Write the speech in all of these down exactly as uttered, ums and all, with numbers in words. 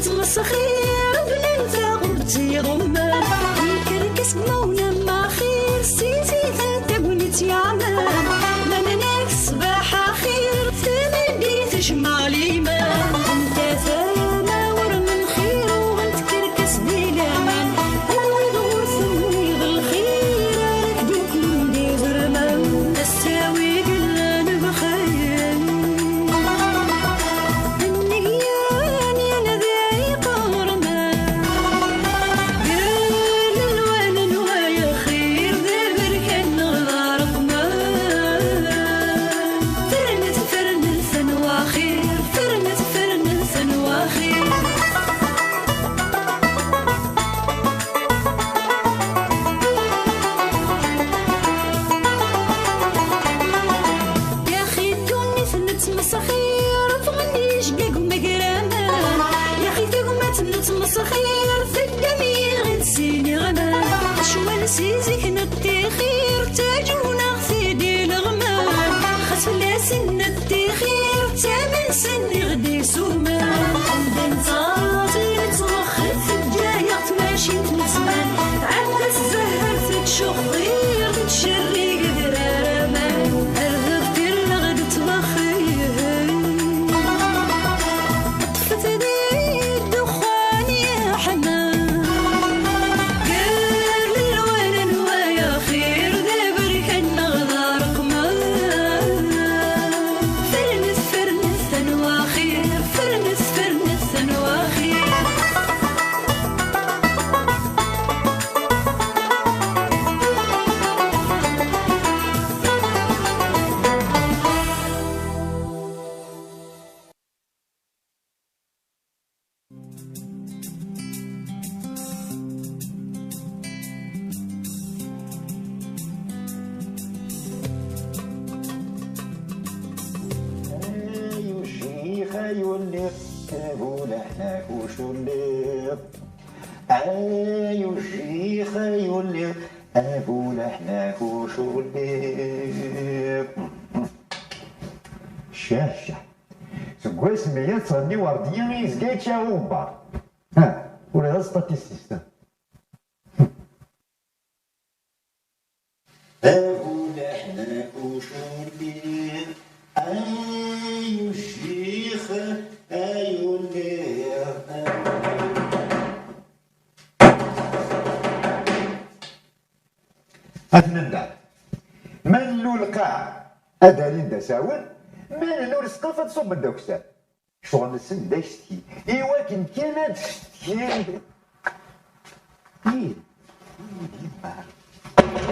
Ttmesxir bnan taɣubt iḍummen, ikerkes deg mawna maxir, si zida tagnit yeɛman. Ma nnan-ak ṣṣbeḥ axir, tmeddit tejmeɛ liman. Anta tama ur menxir, uɣen tkerkes di laman. Anwi d ɣur-sen wid lxir, ara k-d-uklen d iderman. Ass-a wi yellan bxir. Nniya n yinadi iqerman, gar lelwan n waya xir, d aberkan neɣ d areqman. Fernet, fernet, anwa xir, fernet, fernet, anwa xir. Yaxi ddunit nettmesxir, ffɣen yijgag umagraman. Yaxi tagmat nettmesxir, teddam yiɣid sin iɣman. Ccwal si zik nettixir, ttaǧun-aɣ-t-id ileɣman. Xas fell-asen nettixir, ttamen-sen i ɣ-d-isuman. Anda nettaẓ i nettwexxir, teǧǧa-yaɣ tmacint n zzman. Tɛedda tzeher tettcuxxir, tettcerrig adrar aman. Ar d tirreɣ d ttwaxir. Ṭṭfet di ddexxan yeḥman. Gar lelwan n waya xir, d aberkan neɣ d areqman. Fernet, fernet, anwa xir, fernet, fernet, anwa xir. Ay uccix, ay ulliɣ, a bu leḥnak uculliɣ. Ay uccix, ay ulliɣ, a bu leḥnak uculliɣ. Ccah, ccah. Seg wasmi i tettɣenni Werdiya i yezga yečča uɣebbar. Ha, ula d astatistis. A bu leḥnak uculliɣ, ay uccix, ay ulliɣ. Ad t-nendeh. Ma nlu lqaɛa, ad alin d asawen, ma nlu lesqaf, ad ṣubben d akessar. Ccɣel-nsen d acetki, iwakken kan ad cetkin. Ih, ih, yemma.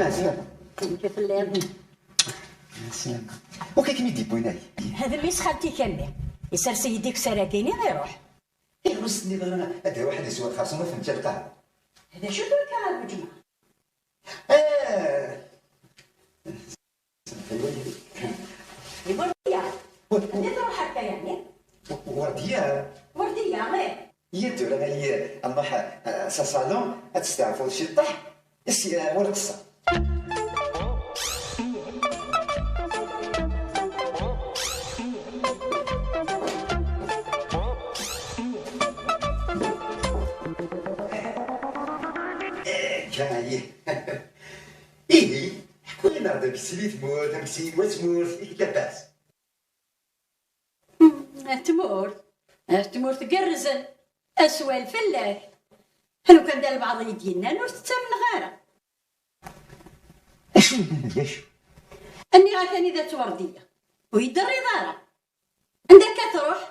Ɛeslama. Amek i telliḍ? Ɛeslama. Wakka kem-id-iwwin ay. Hada mmi-s xalti-k a mmi. Isers-iyi-d akessar-agi-nni, iruḥ. Ih, ur s-tenniḍ ara ad iruḥ ad iswa lxerṣum, ad t-nečč lqahwa. D acu tura akka a bu Ǧemɛa? Eh. I Werdiya? Anda truḥ akka yeɛni? Werdiya? Werdiya, ih. Yya tura, ay, nruḥ, eh, s asalon, ad testeɛfuḍ ciṭṭaḥ, is, eh, wal qeṣṣer. Eh, kan, ay. Ihi, ḥku-aneɣ-d amek ttili tmurt, amek ttili watmurt, yak labas? Hmm, tmurt, tmurt gerrzen, aswal fell-ak. Lukan d albaɛḍ i yi-d-yennan ur tettamneɣ ara. Acu yennan d acu? Nniɣ-ak anida-tt Werdiya, ur yi-d-terriḍ ara. Anda akka truḥ?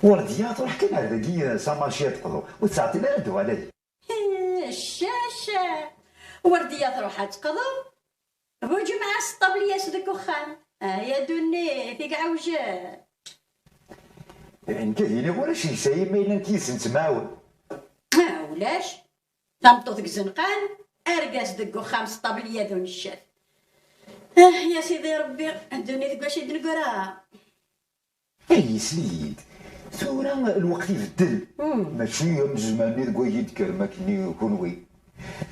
Werdiya truḥ kan ar dagi, eh, s amarci ad teqḍu, ur tettɛeṭṭil ara ad d-tuɣal. Hi, cca, cca. Werdiya truḥ ad teqḍu. Bu Ǧemɛa s ṭṭabliyas deg uxxam. Ay a ddunit, i iɛewjen. Eh, nekk ad iniɣ ulac lsayem ma yellant yid-sent temɛawen. Ah, ulac. Tameṭṭut deg izenqan, argaz deg uxxam s ṭṭabliya d uneccaf. Ah, ya Sidi Rebbi, ddunit deg wacu i d-neggra. Ay, yesli-yi-d. Tura lweqt ibeddel. Hmm. Mačči am zzman-nni deg wagi d-tkerrem akkenni kunwi.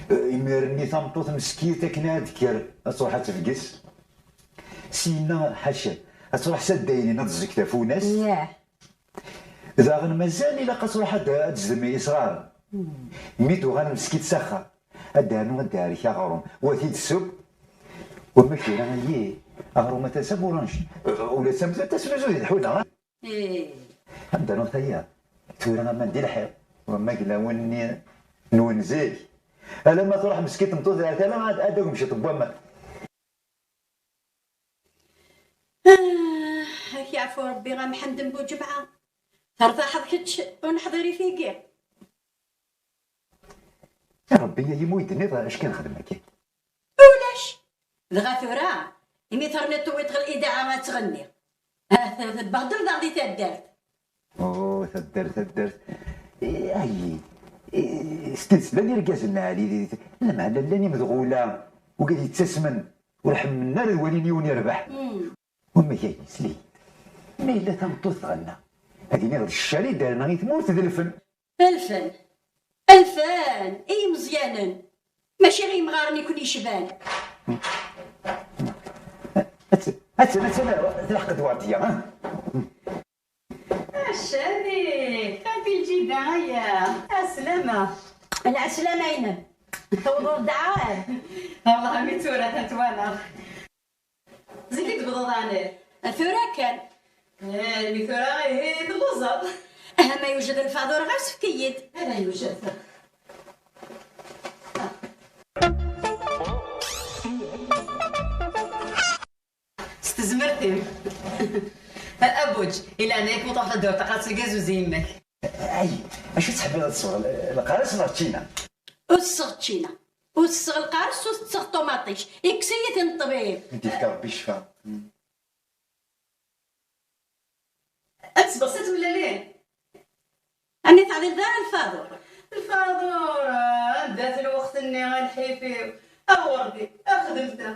Eh, imir-nni tameṭṭut meskint akken ad d-tekker, ad truḥ ad tebges. Syenna, ḥaca, ad truḥ s addaynin ad teẓẓeg tafunast. Yah. Daɣen mazal ilaq ad truḥ ad, ad d-tezdem isɣaren. Mi d-uɣal meskit s axxam, ad d-ternu ad d-terk aɣrum, wa t-id-tesseww, wamma kra ayi, aɣrum atan s aburanji, ula d tamtunt ad tesnuzu di tḥuna. Ih. Ad d-ternu tayeḍ, tura aman di lḥiḍ, wamma yella win-nni nwen zik. Alamma truḥ meskit tmeṭṭut ar tala, ad, ad d-tagem ciṭ n waman. Ah, ad k-yeɛfu Rebbi a Mḥend n Buǧemɛa. Tertaḥeḍ kečč ur neḥḍir i tigi. A Rebbi, a yimi ur yi-d-tenniḍ acu kan xdem akka. Ulac! Dɣa tura, imi terniḍ tewwiḍ ɣer idaɛa ad tɣenni. Ah, tebbehdel daɣ di taddart. Oh, taddart, taddart. Eh, ay, eh, s tidet llan irgazen n lɛali, di, di, lameɛna llan imedɣula, wigad yettasmen, ur ḥemmlen ara ad walin yiwen irbeḥ. Hmm. Wamma gayes, sel-iyi. Ma yella tameṭṭut tɣenna, ad iniɣ d ccer i d-terna i tmurt d lfen. Lfen. Lfen i yimeẓyanen, mačči i yimɣaren i ken-yecban. Attan, attan, attan, telḥeq-d Werdiya, ha? Acani, xalti Lǧida, aya. Aslama. Lɛeslama inem. Tewweḍ-d ɛad. Allah, mi tura, ta twalaɣ. Zik i d-tebḍeḍ ɛni? Tura kan. Eh, mi tura ihi telluẓeḍ. Aha, ma yewjed lfaḍur, ɣas efk-iyi-d. Ala, yewjed. S tezmert-im. A Buǧ, i leɛnaya-k ma truḥeḍ ad d-tawiḍ taqaɛet n lgazuz i yemma-k. Ay, acu tḥemmleḍ ad tesweḍ? Lqares neɣ ččina? Ur tesseɣ ččina. Ur tesseɣ lqares, ur tesseɣ ṭumaṭic. Ikkes-iyi-ten ṭṭbib. Ad d-yefk Rebbi ccfa. Ad tesbeɣ s tmellalin. Ɛni teɛdileḍ ara lfaḍur? Lfaḍur, ah, anda-t lweqt-nni a lḥif-iw? A Werdi, a xdem ta,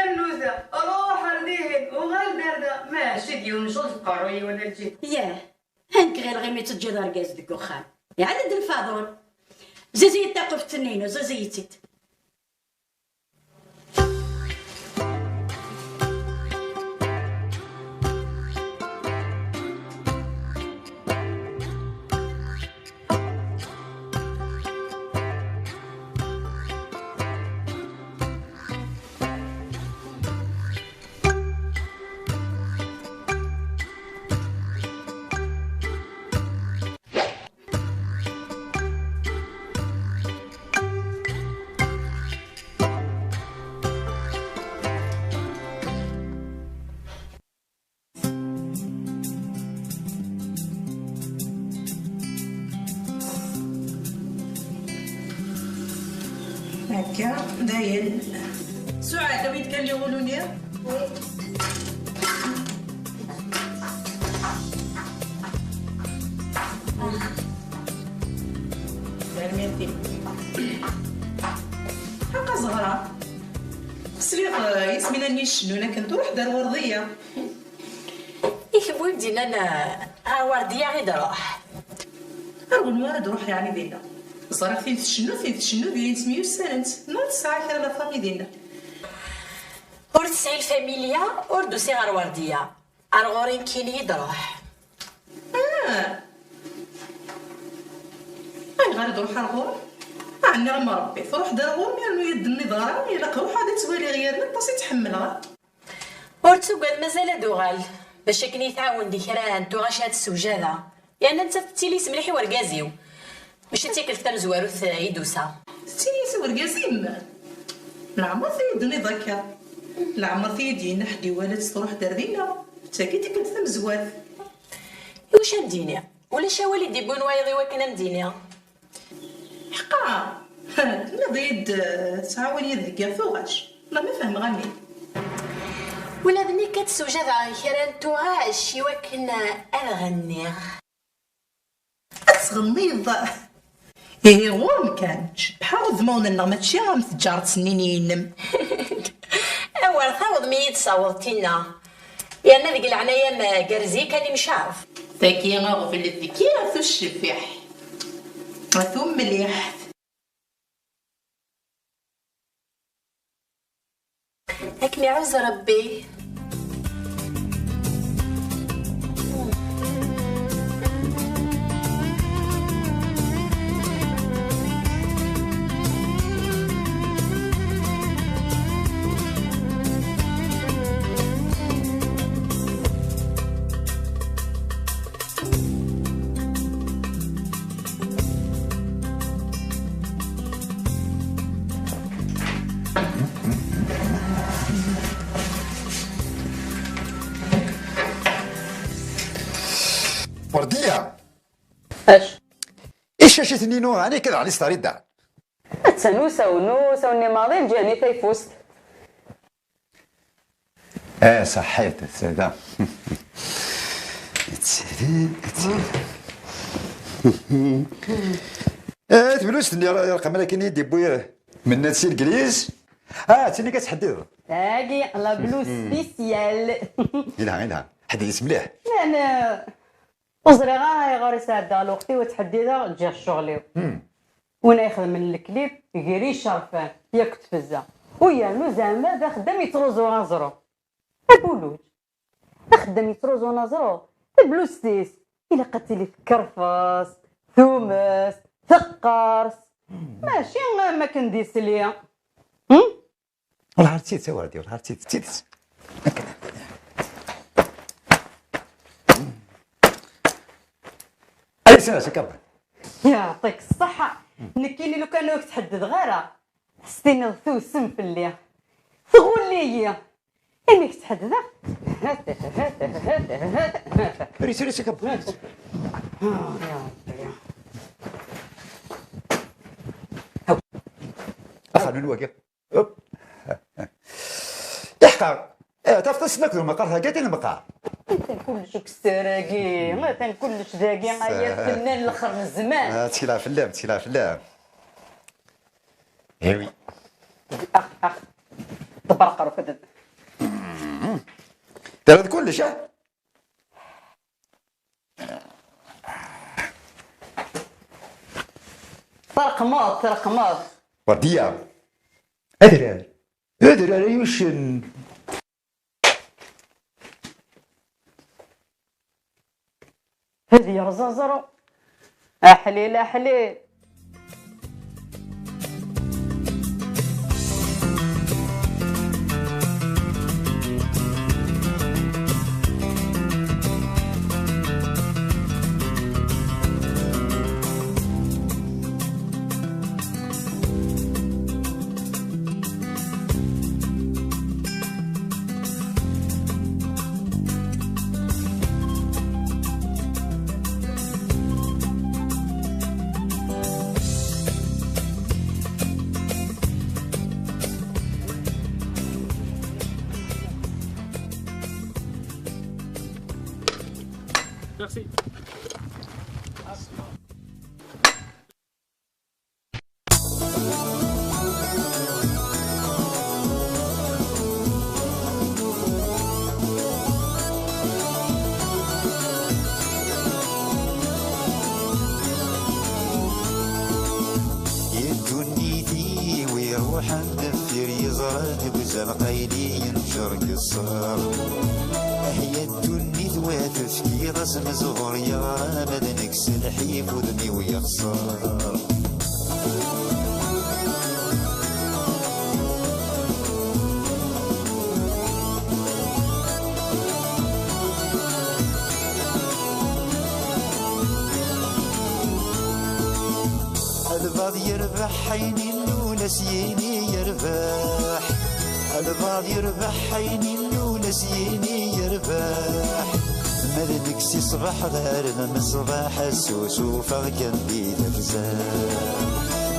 rnu ta, ruḥ ar dihin, uɣal-d ar da, mačči d yiwen n ccɣel deg uqerruy-iw ad lǧin. Yah, nekk ɣileɣ imi teǧǧiḍ argaz deg uxxam, iɛedda-d lfaḍur. Zizi-yi-d taquft-nni-inu, zizi-yi-tt-id. Akka, dayen. Suɛad, awi-d kan liɣuluni. Termiti. Ḥaqa Zehra. Sliɣ, eh, Yasmina-nni icennun akken truḥ-d ar Werdiya. I tewwim-d innan, eh, ɣer Werdiya i d-ruḥ? Ar wanwa ara d-ruḥ yeɛni dinna? Ẓriɣ tin tcennu, tin tcennu din ttemyussanent. Neɣ tesɛa kra la famille dinna? Ur tesɛi lfamilya, ur d-usiɣ ɣer Werdiya. Ar ɣur-i nekkini i d-ruḥ. Ah! Ayɣer i d-ruḥ ar ɣur-m? Ɛni am Rebbi, truḥ-d ar ɣur-m yernu i d-tenniḍ ara, ilaq ruḥ ad tt-waliɣ yerna aṭas i tt-ḥemmleɣ. Ur ttugad, mazal ad uɣal, bac akken i tɛawen di kra n tuɣac ad tessewjada. Yerna nettat tettili-s mliḥ i wergaz-iw. Mačči d tikkelt tamezwarut i d-tusa. Tettili-s i wergaz-im? Leɛmer t-iyi-d-tenniḍ akka. Leɛmer t-iyi-d-yenna ḥedd iwala-tt truḥ-d ar dinna. D tagi tikkelt tamezwarut. Iwacu am d-ini? Ulac awal i d-iwwin wayeḍ i wakken am d-ini. Ḥqa! Tenniḍ-iyi-d, eh, tettɛawan-iyi deg yir tuɣac. La ma fehmeɣ a mmi. Ula d nekk ad ssewjadeɣ kra n tuɣac i wakken, eh, ad ɣenniɣ. Ad tɣenniḍ? Ihi ɣur-m kan, cebbḥeɣ udmawen-nneɣ, mačči am tǧaret-nni-inem. Awer tawḍem i yi-d-saweḍ tinna. Yerna deg leɛnaya-m, gerrez-iyi kan imcaɛef. Tagi aɣbel deg yir tucbiḥ. A tumliḥt. Ad kem-iɛuzz Rebbi. Ya. Acu? Icaciten-inu ɛni akka daɣen i s-terriḍ? Attan usawen, usawen-nni maḍi lǧiha-nni tayeffust. Ah, saḥḥit, ssada. Ttiri, ttiri. Eh, teblust-nni rqem ara kini d-yewwi Mennad si Legliz. Ah, d tin i ad tḥeddideḍ. Tagi, la blouse spéciale. Ilha, ilha. Ḥedded-itt mliḥ. Lan, ur ẓriɣ ara ayɣer i sɛeddaɣ lweqt-iw ad ttḥeddideɣ, ǧǧiɣ ccɣel-iw. Hmm. Win ay ixedmen leklib, gar icerfan, yak tfezza. U yernu zeɛma d axeddam yettruẓu aẓru. Abuluǧ. Axeddam yettruẓun aẓru, tablust-is, ilaq ad tili tkerfeẓt, tumest, teqqerṣ. Mačči am akken d isli. Hmm? Wellah ar d tidet, a Werdi, wellah ar d tidet, d tidet. Ay, sers akka. Yeɛṭik ṣṣeḥḥa. Nekkini lukan ur k-ttḥeddideɣ ara, s-tiniḍ tusem fell-i. Tɣull-iyi. Imi k-ttḥeddideɣ. Ris, ris, akka. Axxam n wagi. Hop. Iḥqa. Eh, tafeḍ ass-nni akked umeqqar, theggaḍ i lmeqqar. Atan kullec ukessar-agi, atan kullec dagi, ay at nnan lexer n zzman. Ah, ttekleɣ fell-am, ttekleɣ fell-am. Eh oui. Ax, ax. Ḍebber aqerru-k. Terriḍ kullec, ah? Treqmeḍ, treqmeḍ. Werdiya. Adrar. Adrar ay uccen. Ad yerẓ aẓru. Aḥlil, aḥlil. Merci. Di ddunit-iw iruḥen deffir, yeẓra deg uzal qayli yenǧer deg ṣṣer. Ahya ddunit wa tefkiḍ-as mezɣur yeɣra, ma d nekk s lḥif udem-iw yexṣer. Albaḍ yerbeḥ ayen illun, as yini yerbeḥ. Albaḍ yerbeḥ ayen illun, as yini yerbeḥ. Ma d nekk si ṣṣbeḥ ɣer lmeṣbaḥ, asusufeɣ kan di tafza.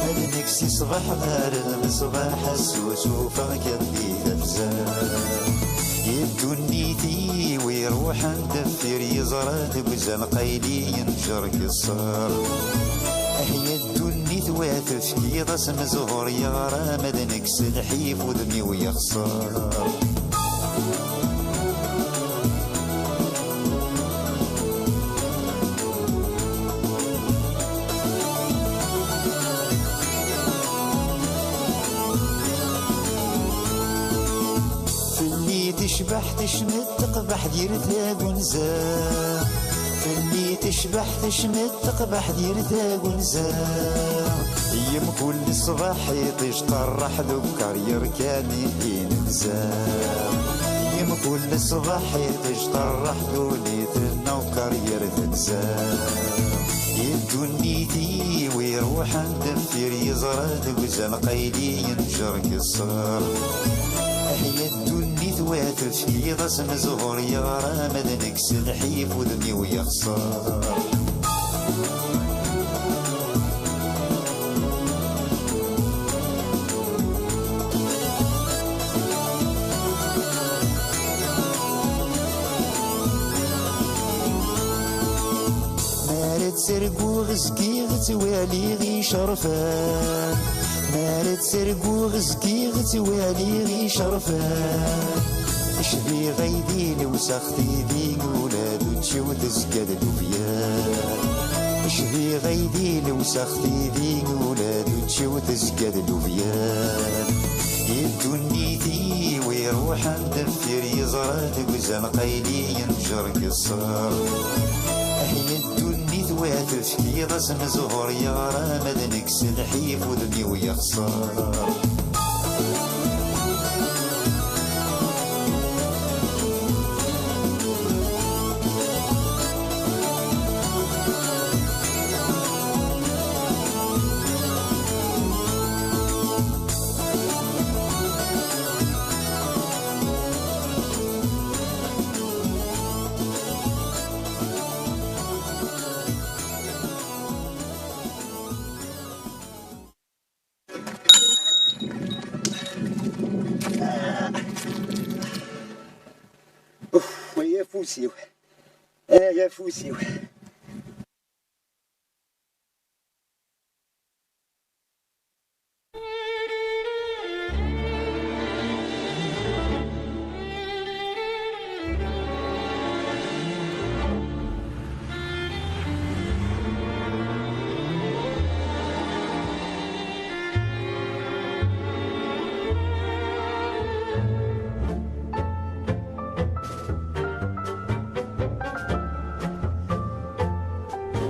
Ma d nekk si ṣṣbeḥ ɣer lmeṣbaḥ, asusufeɣ kan di tafza. Di ddunit-iw iruḥen deffir, yeẓra deg uzal qayli yenǧer deg ṣṣer. Ahya ddunit wa tefkiḍ-as mezɣur yeɣra, ma d nekk s lḥif udem-iw yexṣer. Fell-i tecbeḥ tecmet teqbeḥ d yir tagunza. Fell-i tecbeḥ tecmet teqbeḥ d yir tagunza. Yemkul ṣṣbeḥ iṭij ṭerreḥ d ukaryir kan i d-inza. Yemkul ṣṣbeḥ iṭij ṭerreḥ d ul-iten ukaryir tenza. Di ddunit-iw iruḥen deffir, yeẓra deg uzal qayli yenǧer deg ṣṣer. Ahya ddunit wa tefkiḍ-as mezɣur yeɣra, ma d nekk s lḥif udem-iw yexṣer. Tterguɣ zgiɣ ttwaliɣ icerfan. Mi ara tterguɣ zgiɣ ttwaliɣ icerfan. Cbiɣ aydi lewseɣ tidi ula d učči-w tezga d lubyan. Cbiɣ aydi lewseɣ tidi ula d učči-w tezga d lubyan. I ddunit-iw iruḥen deffir yeẓra deg uzal qayli yenǧer nqeṣṣer. Ay ddunit wa tefkiḍ-as zzhur yeɣra ma d nekk s lḥif udem-iw yexṣer. Uf, ay afus-iw. Ay afus-iw.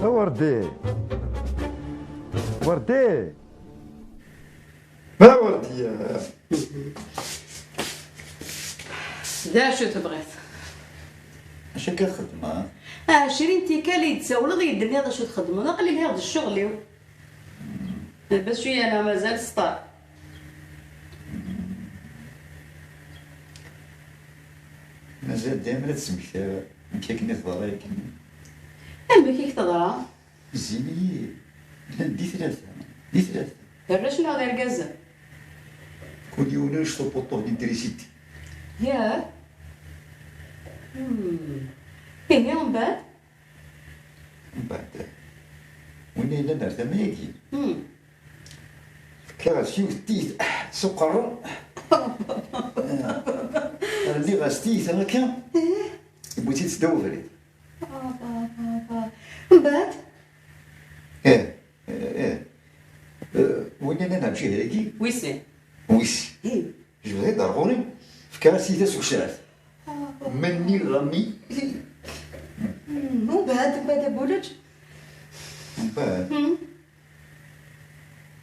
A Werdi! Werdi! A Werdi! D acu tebɣiḍ? Acu akka txeddmeḍ? Ɛecrin tikkal i d-tsawleḍ, i d-tenniḍ acu txeddmeḍ, aql-i lhiɣ d ccɣel-iw. Lbas cwiya neɣ mazal sṭar? Mazal dayem la d-tesmektayeḍ amek akken i teḍra akken. Amek i k-teḍra? Zzin-iyi di tlata, di tlata. D arrac neɣ d irgazen? Kul yiwen anect upuṭṭu n trisiti. Yah? Hmm. Ihi, umbeɛd? Umbeɛd, win yellan ar tama-agi, hmm, fkiɣ-as yiwet tiyita s uqerru. Rniɣ-as tiyita akka, yewwi-tt-id sdaw ubrid. Umbeɛd? Ih, ih, ih. Eh, win yellan ar lǧiha-agi. Wis sin. Wis. Ih. Jebdeɣ-id ar ɣur-i, fkiɣ-as tiyita s ucrat. Menni ɣami. Hmm, umbeɛd, umbeɛd a Buluǧ? Umbeɛd? Hmm.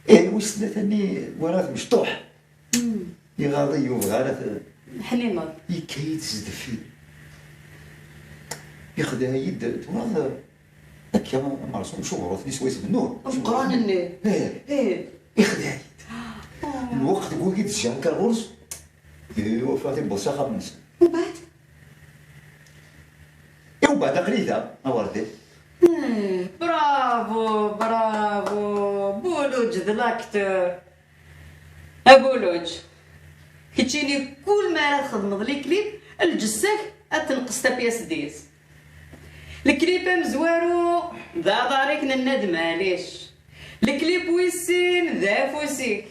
Eh, wis tlata-nni wara-t mecṭuḥ. Hmm. Iɣaḍ-iyi, ur bɣiɣ ara t-, ḥnineḍ. Yekka-yi-d s deffir. Ixdeɛ-iyi-d, twalaḍ, akka, amerẓu, mcuberut-nni swayes bennun. Ameqqran-nni. Eh. Eh. Ixdeɛ-iyi-d. Oh. Lweqt deg wagi d-ǧǧiɣ akka ɣur-s, eh, wafeɣ tiwweḍ s axxam-nsen. Umbeɛd? I umbeɛd aql-i da, a Werdi. Eh, bravo, bravo, Buluǧ d l'acteur. A Buluǧ, keččini kul mi ara txedmeḍ les clips, lǧessa-k ad tenqes tapyas dix. Leklip amezwaru d aḍar-ik, nenna-d maɛlic. Leklip wis sin d afus-ik.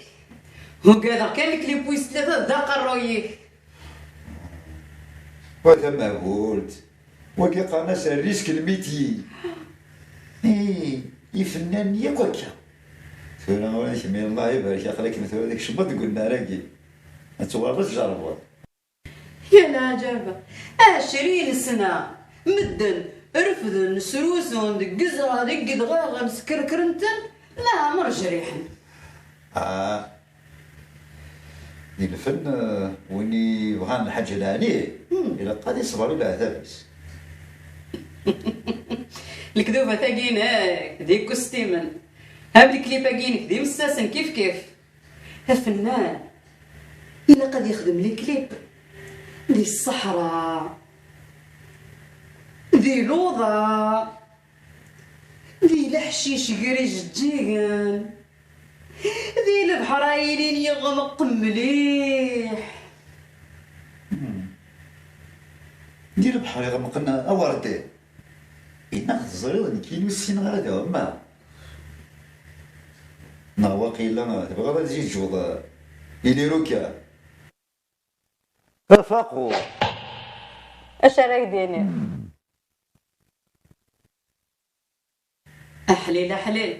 Ugadeɣ kan leklip wis tlata d aqerruy-ik. Wa tamehbult. Wagi qqaren-as risque le métier. Ih, ifennanen yakk akka. Tura ula d kemm, Allah ibarek, aql-ikem tura tkecmeḍ deg unnar-agi. Ad tuɣaleḍ ad tjerrbeḍ. Ya leɛǧaba, ɛecrin sna, medden refden, srusun deg iẓra, deg idɣaɣen, skerkren-ten, leɛmer jriḥen. Ah, di lfen, eh, win yebɣan lḥaǧa lɛali, hmm, ilaq ad iṣber i leɛtab-is. Lekdubat-agi-inek d ikustimen, am leklip-agi-inek d imessasen kifkif. Afennan ilaq ad yexdem les clips di ṣṣeḥra, di luḍa, di leḥcic gar ijeǧǧigen, di lebḥer ay yilin yeɣmeq mliḥ. Hmm. Di lebḥer iɣemqen a Werdi. Inna d Teẓriḍ, nekkini ur ssineɣ ara ad iɣemma. Neɣ waqila tebɣiḍ ad ziǧǧuḍ iliruka? Tafaqu. Acu ara k-d-yini? Aḥlil, aḥlil.